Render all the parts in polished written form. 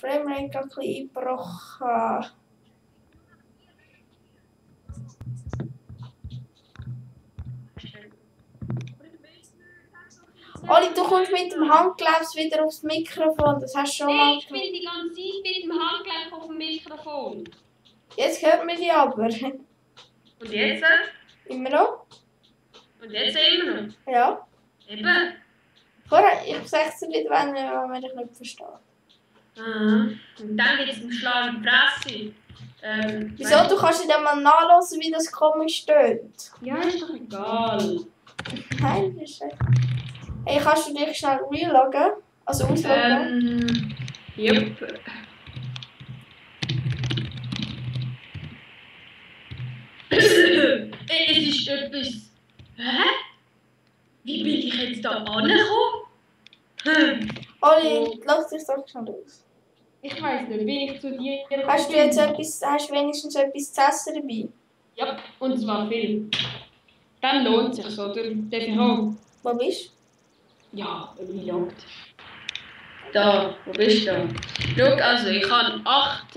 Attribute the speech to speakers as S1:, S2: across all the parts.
S1: Framerate gerade ein bisschen eingebrochen. Oli, du kommst mit dem Handglaubs wieder aufs Mikrofon, das hast du schon mal
S2: Ich bin die ganze Zeit mit dem Handgelenk auf dem Mikrofon.
S1: Jetzt hört man dich aber.
S2: Und jetzt?
S1: Immer noch?
S2: Und jetzt immer noch?
S1: Ja.
S2: Eben.
S1: Vorher, ich sage es dir wieder, wenn man dich nicht versteht.
S2: Und dann gibt es einen Schlag in die Fresse.
S1: Wieso? Du kannst dir mal nachhören, wie das komisch tönt.
S2: Ja, ist doch egal.
S1: Nein, das ist echt. Hey, kannst du dich schnell reloggen? Also ausloggen?
S2: Jupp. Es ist etwas. Hä? Wie bin ich jetzt da angekommen?
S1: Oli, lass dich doch schnell aus.
S2: Ich weiß nicht, bin ich zu dir?
S1: Hast du jetzt etwas, hast du wenigstens etwas zu essen dabei?
S2: Ja, und zwar viel. Dann lohnt es sich, oder? Darf ich auch?
S1: Wo bist
S2: Ja, wie langt? Da, wo bist du? Schau, also ich habe 8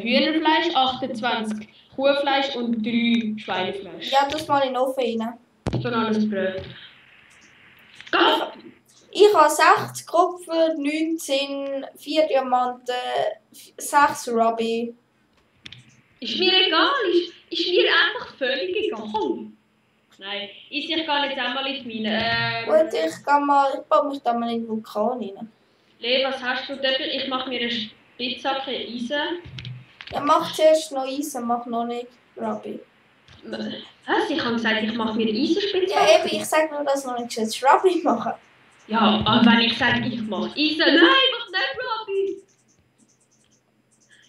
S2: Hühnerfleisch, 28 Kuhfleisch und 3 Schweinefleisch.
S1: Ja, du mal in den Ofen rein.
S2: So alles Brot.
S1: Ich habe 60 Kupfer, 19, 4 Diamanten, 6 Ruby.
S2: Ist mir egal, ist mir einfach völlig egal. Nein, ich gehe jetzt einmal in die Mine.
S1: Gut, ich baue mich da mal in den Vulkan rein.
S2: Lee, was hast du dafür? Ich mache mir eine Spitzhacke Eisen.
S1: Ja, mach zuerst noch Eisen, mach noch nicht Ruby.
S2: Was? Ich habe gesagt, ich mache mir Eisenspitzhacke.
S1: Ja, eben, ich sage nur, dass du noch nicht jetzt Ruby machen.
S2: Ja, aber wenn ich sage, ich mache Eisen, nein, mach nicht Ruby!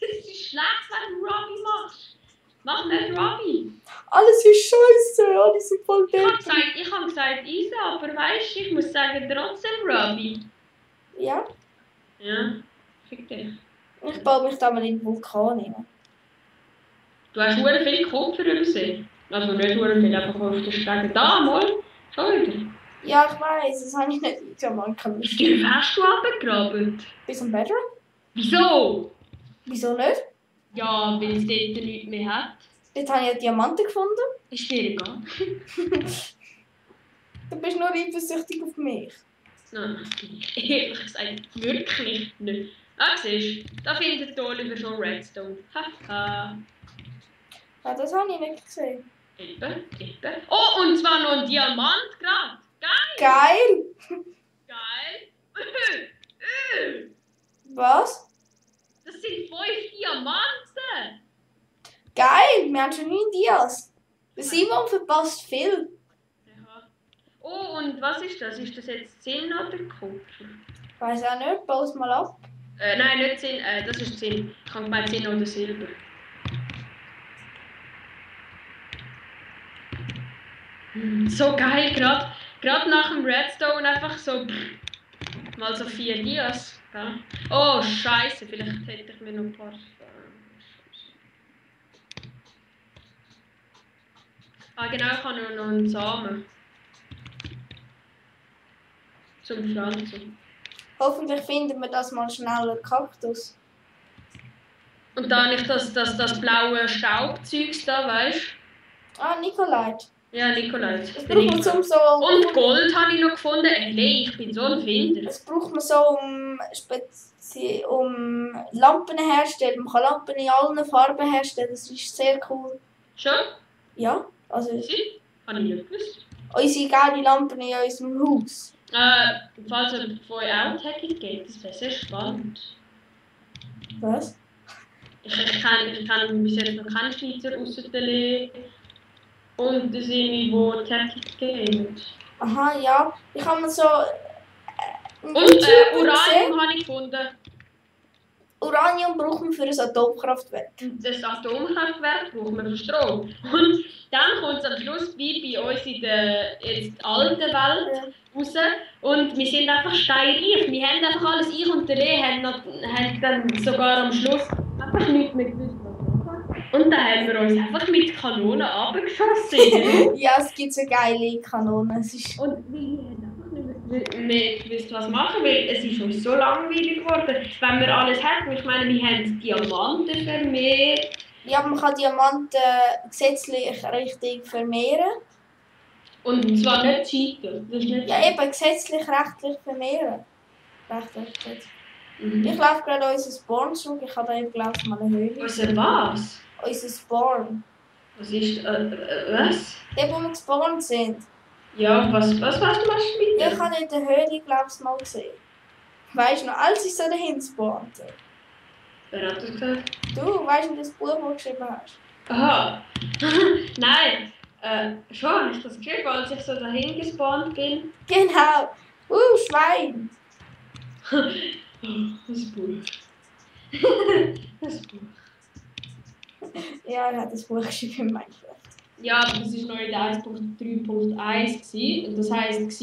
S2: Es ist schlecht, wenn du Ruby machst. Mach nicht Ruby.
S1: Alles ist scheiße, alles ist voll
S2: Ich habe
S1: dort.
S2: gesagt Eisen, aber weißt du, ich muss sagen, trotzdem Ruby.
S1: Ja,
S2: Ja, fick dich.
S1: ich baue mich da mal in den Vulkan rein.
S2: Du hast sehr viel Kupfer übersehen. Also nicht sehr viel, einfach auf der Strecke. Da mal, schon wieder.
S1: Ja, ich weiß, das habe ich nicht eingebaut.
S2: Wie tief hast du runtergegraben?
S1: Bis zum Bedrock?
S2: Wieso?
S1: Wieso nicht?
S2: Ja, weil es dort nichts mehr hat.
S1: Dort habe ich ja Diamanten gefunden.
S2: Ist dir egal.
S1: Du bist nur eifersüchtig auf mich.
S2: Nein, ehrlich gesagt, wirklich nicht. Ah, siehst du, da findet Oliver schon Redstone. Haha.
S1: Ja, das habe ich nicht gesehen.
S2: Eben. Oh, und zwar noch ein Diamant gerade. Geil!
S1: Geil!
S2: Geil!
S1: Was?
S2: Das sind 5 Diamanten!
S1: Geil! Wir haben schon 9 Dias. Der Simon verpasst viel.
S2: Ja. Oh, und was ist das? Ist das jetzt Zinn oder Kupfer?
S1: Ich weiß auch nicht, baue es mal ab.
S2: Nein, nicht Zinn, das ist Zinn. Ich habe gemeint Zinn oder Silber. So geil, gerade nach dem Redstone einfach so mal so 4 Dias. Ja. Oh, scheiße, vielleicht hätte ich mir noch ein paar. Ah genau, ich habe noch einen Samen. Zum Pflanzen.
S1: Hoffentlich finden wir das mal schneller Kaktus.
S2: Und dann nicht das blaue Staubzeugs da, weißt du?
S1: Ah, Nikolait.
S2: Ja, Nikolai.
S1: Das braucht man zum so.
S2: Und Gold habe ich noch gefunden. Ey, ich bin so ein Finder.
S1: Das braucht man so, um Lampen herzustellen. Man kann Lampen in allen Farben herstellen. Das ist sehr cool.
S2: Schon?
S1: Ja, also
S2: Sie? Habe ich nicht gewusst.
S1: unsere geile Lampen in unserem Haus.
S2: Falls es von euch auch Tagging geht, das wäre sehr spannend.
S1: Was?
S2: Ich kann bis jetzt noch keinen Schweizer ausser der Lee und der Sini, die Tagging gehen.
S1: Aha, ja. Ich habe mir so.
S2: Und Uranium habe ich gefunden.
S1: Uranium brauchen wir für ein Atomkraftwerk.
S2: Das Atomkraftwerk brauchen wir für Strom. Und dann kommt es am Schluss wie bei uns in der jetzt alten Welt raus. Und wir sind einfach steinreich. Wir haben einfach alles, ich und der Lee haben dann sogar am Schluss einfach nichts mehr gewusst. Und dann haben wir uns einfach mit Kanonen abgeschossen.
S1: Ja, es gibt so geile Kanonen. Es ist
S2: Und wir haben einfach nicht mehr nicht gewusst, was machen, weil es ist uns so langweilig geworden. Wenn wir alles hätten, ich meine, wir haben Diamanten vermehrt.
S1: Ja, man kann Diamanten gesetzlich richtig vermehren.
S2: Und zwar nicht cheaten. Das ist nicht
S1: Ja, eben gesetzlich rechtlich vermehren. Rechtlich. Ich laufe gerade unser Spawn zurück. Ich habe da eben, glaube ich, mal eine Höhle.
S2: Was?
S1: Unser Spawn.
S2: Was ist, was?
S1: Der, wo wir gespawnt sind.
S2: Ja, was du machst mit
S1: Ich habe in der Höhle, glaube ich, mal gesehen. Weißt du noch, als ich so dahin spawnte?
S2: Wer hat das gesagt?
S1: Du, weißt du, das Buch, das du geschrieben hast?
S2: Aha. Nein. Schon habe ich das geschrieben, als ich so dahin gespawnt bin.
S1: Genau. Schwein.
S2: Das Buch. Das Buch.
S1: Ja, er hat das Buch geschrieben in Minecraft.
S2: Ja, aber das war noch in der 1.3.1 und das heisst, es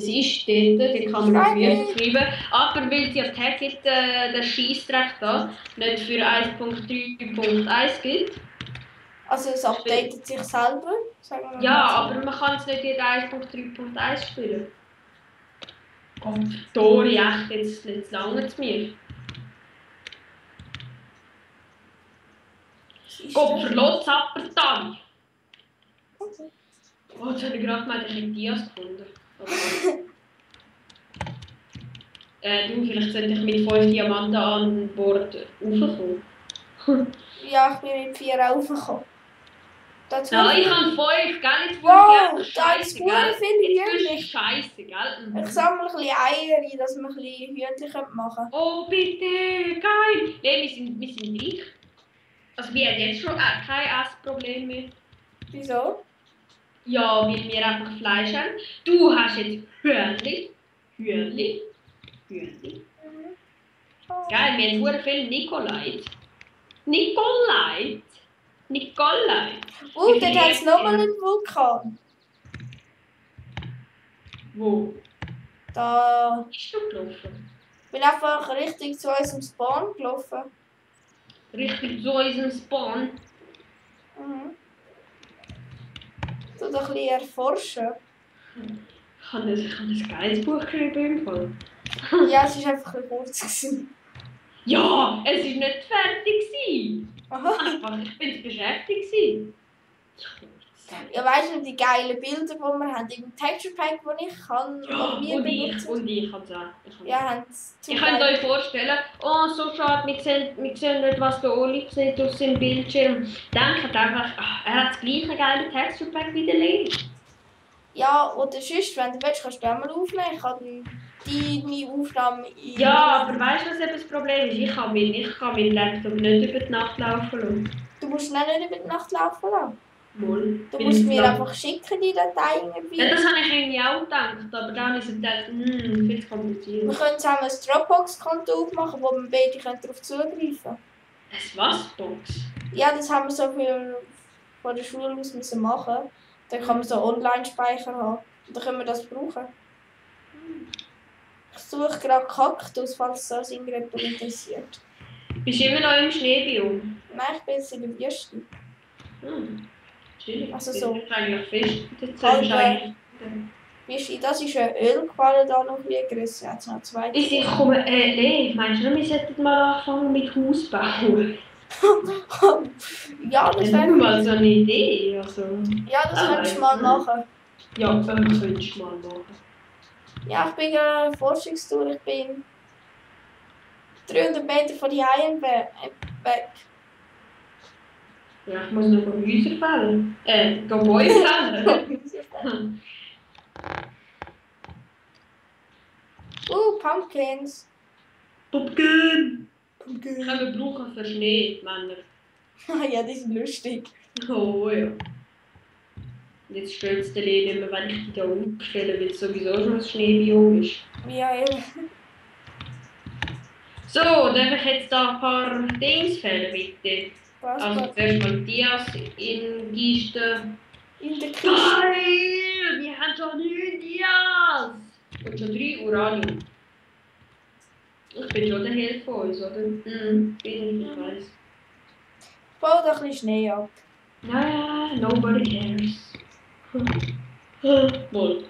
S2: ist dort, die kann man nicht schreiben, aber weil sie als Tag gibt, der Scheissdreck da nicht für 1.3.1 gibt.
S1: Also es updatet sich selber? Sagen wir
S2: Ja,
S1: mal.
S2: aber man kann es nicht in 1.3.1 spielen. Gott, Dori, echt, jetzt lange zu mir. Gott, verlot Zappertan!
S1: Okay.
S2: Oh, jetzt habe ich gerade gemeint, ich habe Dias gefunden. Du, vielleicht sollte ich mit 5 Diamanten an Bord raufkommen.
S1: Ja, ich bin mit 4 raufgekommen.
S2: Ja, ich habe 5, gell? Jetzt
S1: wow,
S2: ich
S1: da ist sehr viel Hühnchen.
S2: Scheiße, gell?
S1: Ich sammle ein bisschen Eier ein, dass wir ein bisschen Hühnchen machen können.
S2: Oh, bitte, geil! Nee, wir sind reich. Also wir haben jetzt schon kein Essproblem mehr.
S1: Wieso?
S2: Ja, weil wir einfach Fleisch haben. Du hast jetzt Hühnchen.
S1: Oh.
S2: Geil, wir haben sehr viel Nikolait.
S1: Dort hat es nochmal einen Vulkan.
S2: Wo?
S1: Da
S2: Bist du gelaufen?
S1: Ich bin einfach richtig zu unserem Spawn gelaufen.
S2: Richtig zu unserem Spawn?
S1: Mhm. Du doch ein bisschen erforschen.
S2: Ich habe ein geiles Buch geschrieben im Fall.
S1: Ja, es war einfach ein kurz gewesen.
S2: Ja, es war nicht fertig.
S1: Aha.
S2: Ich bin beschäftigt gewesen.
S1: Ja, weißt du, die geilen Bilder, die wir haben, im Texture Pack, die ich kann,
S2: Ja,
S1: wir
S2: und
S1: benutzen.
S2: ich kann es auch.
S1: Ja, haben
S2: Ihr könnt euch vorstellen, oh so schade, wir sehen nicht, was der Oli sieht auf seinem Bildschirm. Denkt einfach, er hat das gleiche geile Texture Pack wie der Leo.
S1: Ja, oder sonst, wenn du willst, kannst du auch mal aufnehmen. Ich habe deine Aufnahme in...
S2: Ja, aber weißt du, was eben das Problem ist? Ich kann meinen Laptop nicht über die Nacht laufen lassen.
S1: Du musst ihn nicht über die Nacht laufen lassen.
S2: Wohl.
S1: Du musst mir einfach schicken, die Dateien.
S2: Ja, das habe ich irgendwie auch gedacht, aber dann ist es gedacht, viel zu kompliziert.
S1: Wir können zusammen ein Dropbox-Konto aufmachen, wo wir beide darauf zugreifen können.
S2: Ein was, Box?
S1: Ja, das haben wir so viel von der Schule aus müssen machen. Dann kann man so Online-Speicher haben. Und dann können wir das brauchen. Ich suche gerade Kaktus, falls das irgendjemand interessiert.
S2: Bist du immer noch im Schneebiom?
S1: Nein, ich bin jetzt in der Wüste.
S2: Chillig.
S1: Also so.
S2: Das ist eigentlich fest.
S1: Wüste, das ist eine Ölquelle da noch viel grösser. Jetzt noch zwei.
S2: Ich komme, nee, meinst du, wir sollten mal anfangen mit Hausbauen?
S1: Ja, das
S2: Das
S1: wäre
S2: wäre mal so eine Idee. Also.
S1: Ja, das könntest du mal machen.
S2: Ja, das könntest du mal machen.
S1: Ja, ich bin gerade auf Forschungstour. Ich bin 300 Meter von die Haien weg.
S2: Ja, ich muss noch Häuser fällen. Gebäude fällen.
S1: Pumpkins.
S2: Pumpkin!
S1: Pumpkin.
S2: Können wir brauchen für Schnee, Männer.
S1: Ja, die sind lustig.
S2: Oh ja. Und jetzt stört es den nicht mehr, wenn ich die da umstelle, weil es sowieso schon ein Schneebiom ist.
S1: Ja, eben.
S2: So, darf ich jetzt da ein paar Dings fällen, bitte?
S1: Was?
S2: Also zuerst mal Dias in Kiste.
S1: In der Küche.
S2: Geil! Wir haben schon 9 Dias! Und schon 3 Uranium. Ich bin schon der Held von uns, oder? Bin ich weiss.
S1: Bau doch ein bisschen Schnee ab.
S2: Naja, nobody cares. Wohl.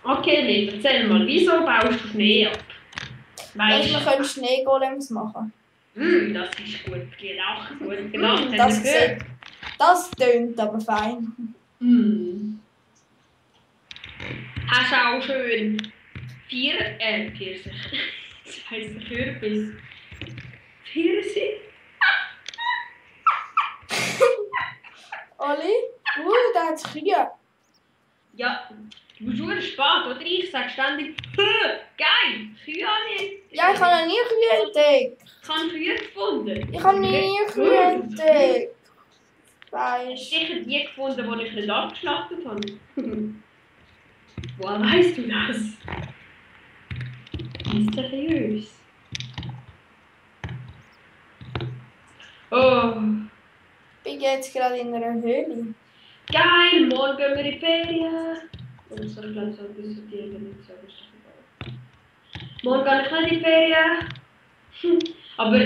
S2: Okay, Liv, erzähl mal, wieso baust du Schnee ab?
S1: Weißt du, wir können Schneegolems machen.
S2: Das ist gut, genau. Gut gemacht,
S1: das tönt aber fein.
S2: Hast du auch schön Pfirsich. Das heisst Kürbis. Pfirsich.
S1: Oli, da hat es Kühe.
S2: Ja, du bist schon spät, oder? Ich sag ständig, geil, Kühe nicht.
S1: Ja, ich habe noch nie Kühe entdeckt.
S2: Ich habe Kühe gefunden.
S1: Ich habe nie Kühe entdeckt.
S2: Hast du sicher die gefunden, die ich nicht abgeschlachtet habe? Woher weißt du das? Mysteriös. Oh.
S1: Ich bin jetzt gerade in einer Höhle.
S2: Geil, morgen gehen wir in die Ferien. Und das soll ich glaube so ein bisschen die nicht so bestimmt. Morgen gehe ich nicht in die Ferien. Aber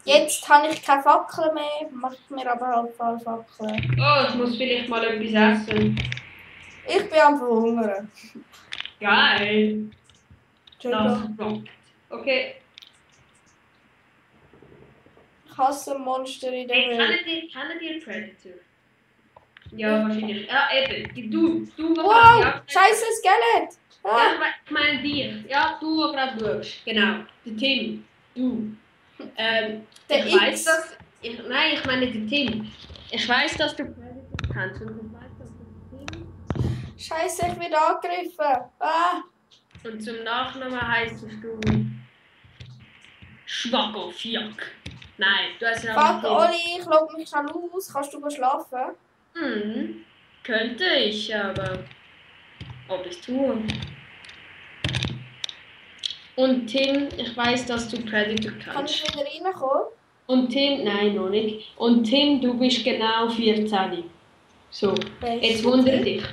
S1: jetzt habe ich keine Fackeln mehr, mache ich mir aber halt voll Fackeln.
S2: oh, ich muss vielleicht mal etwas essen.
S1: Ich bin am Verhungern.
S2: Geil. Das
S1: Entschuldigung.
S2: rockt. Okay.
S1: Ich hasse Monster in der
S2: Hey,
S1: Höhle.
S2: kennen die Predator? Ja, wahrscheinlich. Ja, eben. Du
S1: Wow,
S2: ja,
S1: scheiße Skelett. Ah.
S2: ja, ich meine dich. Ja, du, der gerade schaust. Genau. Der Tim. Du.
S1: Der
S2: ich
S1: X.
S2: weiß das. Nein, ich meine den Tim. Ich weiß, dass du Predator kennst und ich weiß, dass du Tim.
S1: Scheiße, ich werde angegriffen. Ah.
S2: Und zum Nachnamen heisst du Schwagofiak. Nein, du hast ja
S1: Fuck, Oli, ich log mich schnell aus. Kannst du schlafen?
S2: Könnte ich, aber ob ich tue. Und Tim, ich weiß, dass du Predator kannst.
S1: Kann ich wieder reinkommen?
S2: Und Tim, nein, noch nicht. Und Tim, du bist genau 14. So, jetzt wundere dich.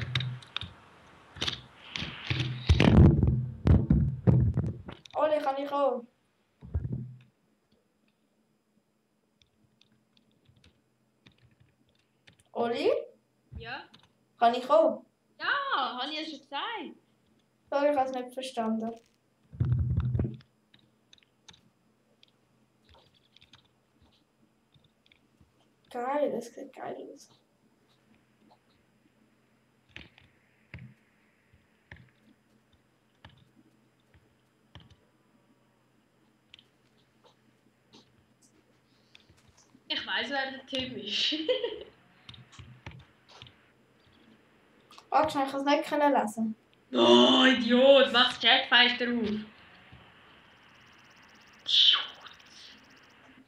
S1: Oli, kann ich auch? Oli?
S2: Ja?
S1: Kann ich auch?
S2: Ja, habe ich ja schon gesagt.
S1: Sorry, ich habe es nicht verstanden. Geil, das sieht geil aus.
S2: Ich weiß, wer der Tim ist.
S1: Oh, schnell, ich kann es nicht lesen.
S2: Oh, Idiot, mach das Chatfenster auf.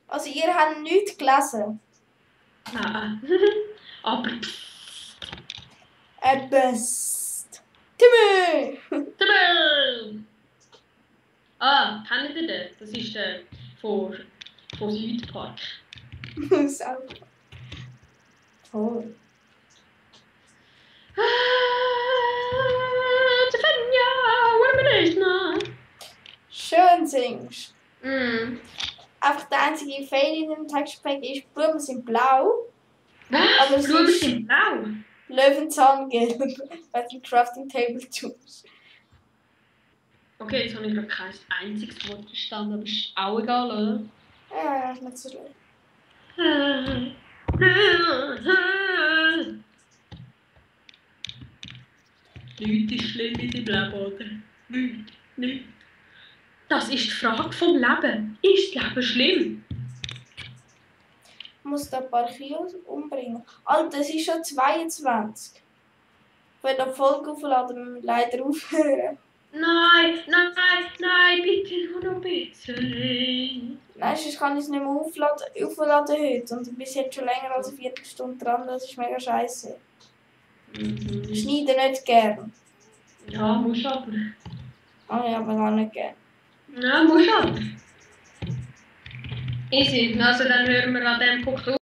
S1: Also, ihr habt nichts gelesen.
S2: Nein. Aber
S1: Best. Timmy!
S2: Timmel! Ah, kennt ihr den? Das ist der von Südpark.
S1: Sau. Toll.
S2: Stefania, what am I doing?
S1: Schön singst.
S2: Was?
S1: Einfach der einzige Fail in dem Textpack ist, die Blumen sind blau. Aber es
S2: Blumen
S1: ist
S2: sind blau.
S1: Löwenzahn gelb. Bei dem Crafting Table Tools.
S2: Okay, jetzt habe ich gerade kein einziges Wort verstanden, aber ist auch egal, oder?
S1: Ja, ist nicht so schlimm.
S2: Nichts ist schlimm in deinem Leben, oder? Nichts. Das ist die Frage vom Leben. Ist das Leben schlimm?
S1: Ich muss da ein paar Kilos umbringen. Alter, es ist schon 22. Wenn die Folge aufladen, müssen wir leider aufhören.
S2: Nein, bitte nur noch ein bisschen.
S1: Nein, sonst kann ich es nicht mehr aufladen heute. Und du bist jetzt schon länger als eine Viertelstunde dran, das ist mega scheiße. Ich schneide nicht gern.
S2: Ja, musst aber.
S1: Oh ja, aber auch nicht gern.
S2: Ja, musst aber. Easy, also dann hören wir an dem Punkt auf.